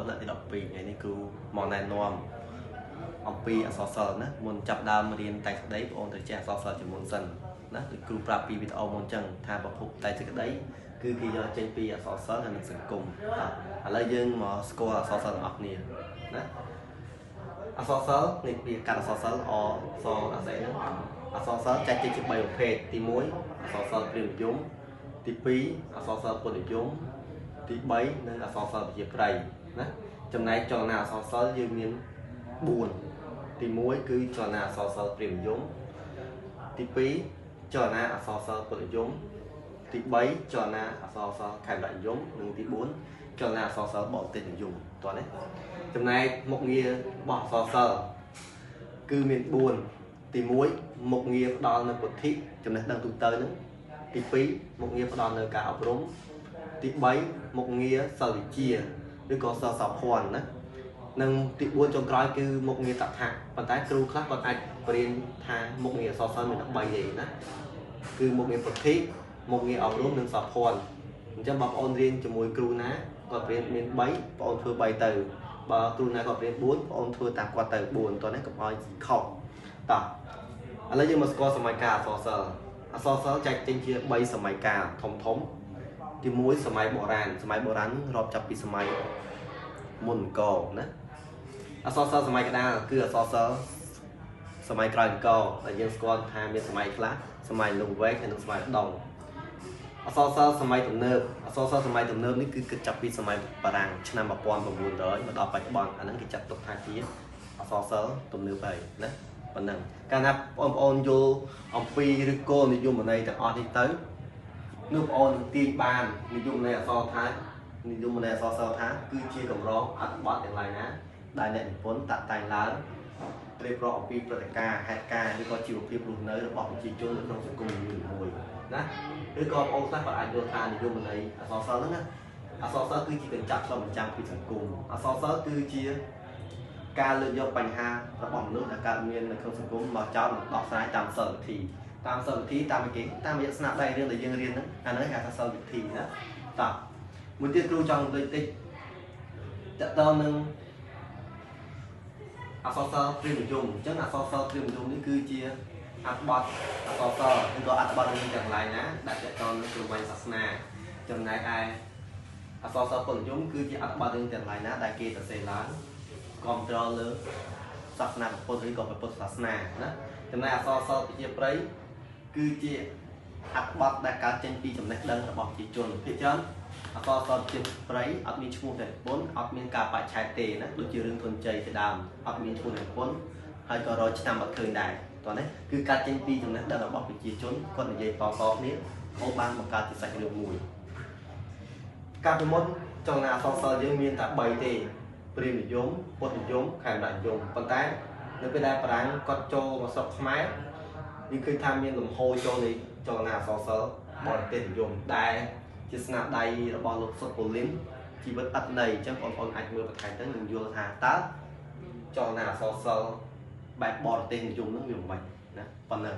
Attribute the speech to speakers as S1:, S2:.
S1: ថ្នាក់ទី12ថ្ងៃនេះគ្រូមកណែនាំអំពីអក្សរសិល្ប៍ណាមុនចាប់ដើមរៀនតែងសេចក្តីបងអូនត្រូវចេះអក្សរសិល្ប៍ជាមុនសិនណាដូចគ្រូប្រាប់ពីវីដេអូមុនអញ្ចឹងថាប្រភពតែងសេចក្តីគឺគេយកចេញពីអក្សរសិល្ប៍ហើយនិងសង្គមឥឡូវយើងមកស្គាល់អក្សរសិល្ប៍ទាំងអស់គ្នាណាអក្សរសិល្ប៍នេះវាកាត់អក្សរសិល្ប៍អសអសហ្នឹងអក្សរសិល្ប៍ចែកចេញជា3ប្រភេទទី1អក្សរសិល្ប៍ព្រាហ្មណ៍និយមទី2អក្សរសិល្ប៍ពុទ្ធនិយមទី3និងអក្សរសិល្ប៍ប្រជាប្រិយណាចំណែកចលនាអក្សរសិល្ប៍យើងមាន4ទី1គឺចលនាអក្សរសិល្ប៍ព្រាហ្មណ៍និយមទី2ចលនាអក្សរសិល្ប៍ពុទ្ធនិយមទី3ចលនាអក្សរសិល្ប៍ខេមរនិយមនិងទី4ចលនាអក្សរសិល្ប៍បរទេសនិយមតោះនេះចំណែកមុខងាររបស់អក្សរសិល្ប៍គឺមាន4ទី1មុខងារផ្ដល់នូវពុទ្ធិចំណេះដឹងទូទៅហ្នឹងទី2មុខងារផ្ដល់នូវការអប់រំទី3មុខងារសិល្បវិជ្ជាឬក៏សិល្ប៍សោភ័ណ្ឌណានិងទី4ចុងក្រោយគឺមុខងារតថៈប៉ុន្តែគ្រូខ្លះគាត់អាចបរៀនថាមុខងារអក្សរសិល្ប៍មាន13ទេណាគឺមុខងារពុទ្ធិមុខងារអប់រំនិងសោភ័ណ្ឌអញ្ចឹងបងប្អូនរៀនជាមួយគ្រូណាគាត់រៀនមាន3បងប្អូនធ្វើ3ទៅបើគ្រូណាគាត់រៀន4បងប្អូនធ្វើតាមគាត់ទៅ4តោះនេះកុំឲ្យខុសតោះឥឡូវយើងមកស្គាល់សម័យកាលអក្សរសិល្ប៍អក្សរសិល្ប៍ចែកចេញជា3សម័យកាលធំធំទី1សម័យបុរាណសម័យបុរាណរាប់ចាប់ពីសម័យមុនអង្គរណាអក្សរសិល្ប៍សម័យកណ្ដាលគឺអក្សរសិល្ប៍សម័យក្រោយអង្គរដែលយើងស្គាល់ថាមានសម័យខ្លះសម័យលង្វែកហើយនិងសម័យឧដុង្គអក្សរសិល្ប៍សម័យទំនើបអក្សរសិល្ប៍សម័យទំនើបនេះគឺគិតចាប់ពីសម័យបារាំងឆ្នាំ1900មកដល់បច្ចុប្បន្នអាហ្នឹងគេចាត់ទុកថាជាអក្សរសិល្ប៍ទំនើបហើយណាប៉ុណ្ណឹងកាលណាបងប្អូនយល់អំពីឬគោលនិយមន័យទាំងអស់នេះទៅនោះបងប្អូននឹងទាញបាននិយមន័យអក្សរថានិយមន័យអក្សរសិល្ប៍ថាគឺជាកម្រងអត្ថបទទាំងឡាយណាដែលអ្នកនិពន្ធតាក់តែងឡើងរៀបរាប់អំពីព្រឹត្តិការណ៍ហេតុការណ៍ឬក៏ជីវភាពរស់នៅរបស់ប្រជាជននៅក្នុងសង្គមនីមួយៗណាឬក៏បងប្អូនខ្លះគាត់អាចយល់ថានិយមន័យអក្សរសិល្ប៍ហ្នឹងណាអក្សរសិល្ប៍គឺជាកញ្ចក់ឆ្លុះបញ្ចាំងពីសង្គមអក្សរសិល្ប៍គឺជាការលើកយកបញ្ហារបស់មនុស្សដែលកើតមាននៅក្នុងសង្គមមកចោទនិងដោះស្រាយតាមសិល្បវិធីតាមសិល្បវិធីតាមគេតាមរយៈស្នាដៃរឿងដែលយើងរៀនហ្នឹងអាហ្នឹងគេហៅថាសិល្បវិធីណាតោះមួយទៀតគ្រូចង់លើកតិចតើតើនឹងអក្សរសិល្ប៍ព្រាហ្មណ៍និយមអញ្ចឹងអក្សរសិល្ប៍ព្រាហ្មណ៍និយមនេះគឺជាអត្ថបទអក្សរសិល្ប៍ឬក៏អត្ថបទរឿងទាំងឡាយណាដែលទាក់ទងនឹងព្រហ្មញ្ញសាសនាចំណែកឯអក្សរសិល្ប៍ពុទ្ធនិយមគឺជាអត្ថបទរឿងទាំងឡាយណាដែលគេសរសេរឡើងគ្រប់គ្រងលើសាសនាពុទ្ធឬក៏ពុទ្ធសាសនាណាចំណែកអក្សរសិល្ប៍ប្រជាប្រិយគឺជាអត្ថបទដែលកើតចេញពីចំណេះដឹងរបស់ប្រជាជនភាគច្រើនអក្សរសិល្ប៍ប្រជាប្រិយអត់មានឈ្មោះអ្នកនិពន្ធអត់មានការបរិច្ឆេទទេណាដូចជារឿងធនជ័យជាដើមអត់មានឈ្មោះអ្នកនិពន្ធហើយក៏រកឆ្នាំអត់ឃើញដែរតោះនេះគឺកើតចេញពីចំណេះដឹងរបស់ប្រជាជនគាត់និយាយតៗគ្នាអូបានបង្កើតជាសាច់រឿងមួយកាលពីមុនចលនាអក្សរសិល្ប៍យើងមានតែ3ទេព្រាហ្មណ៍និយមពុទ្ធនិយមខេមរនិយមប៉ុន្តែនៅពេលដែលបារាំងគាត់ចូលមកស្រុកខ្មែរយើងឃើញថាមានលំហូរចូលនៃចលនាអក្សរសិល្ប៍បរទេសនិយមដែលជាស្នាដៃរបស់លោកសុតពូលីនជីវិតអត្ថន័យអញ្ចឹងបងប្អូនអាចមើលបន្ថែមទៅនឹងយល់ថាតើចលនាអក្សរសិល្ប៍បែបបរទេសនិយមហ្នឹងវាមិនណាប៉ុណ្ណឹង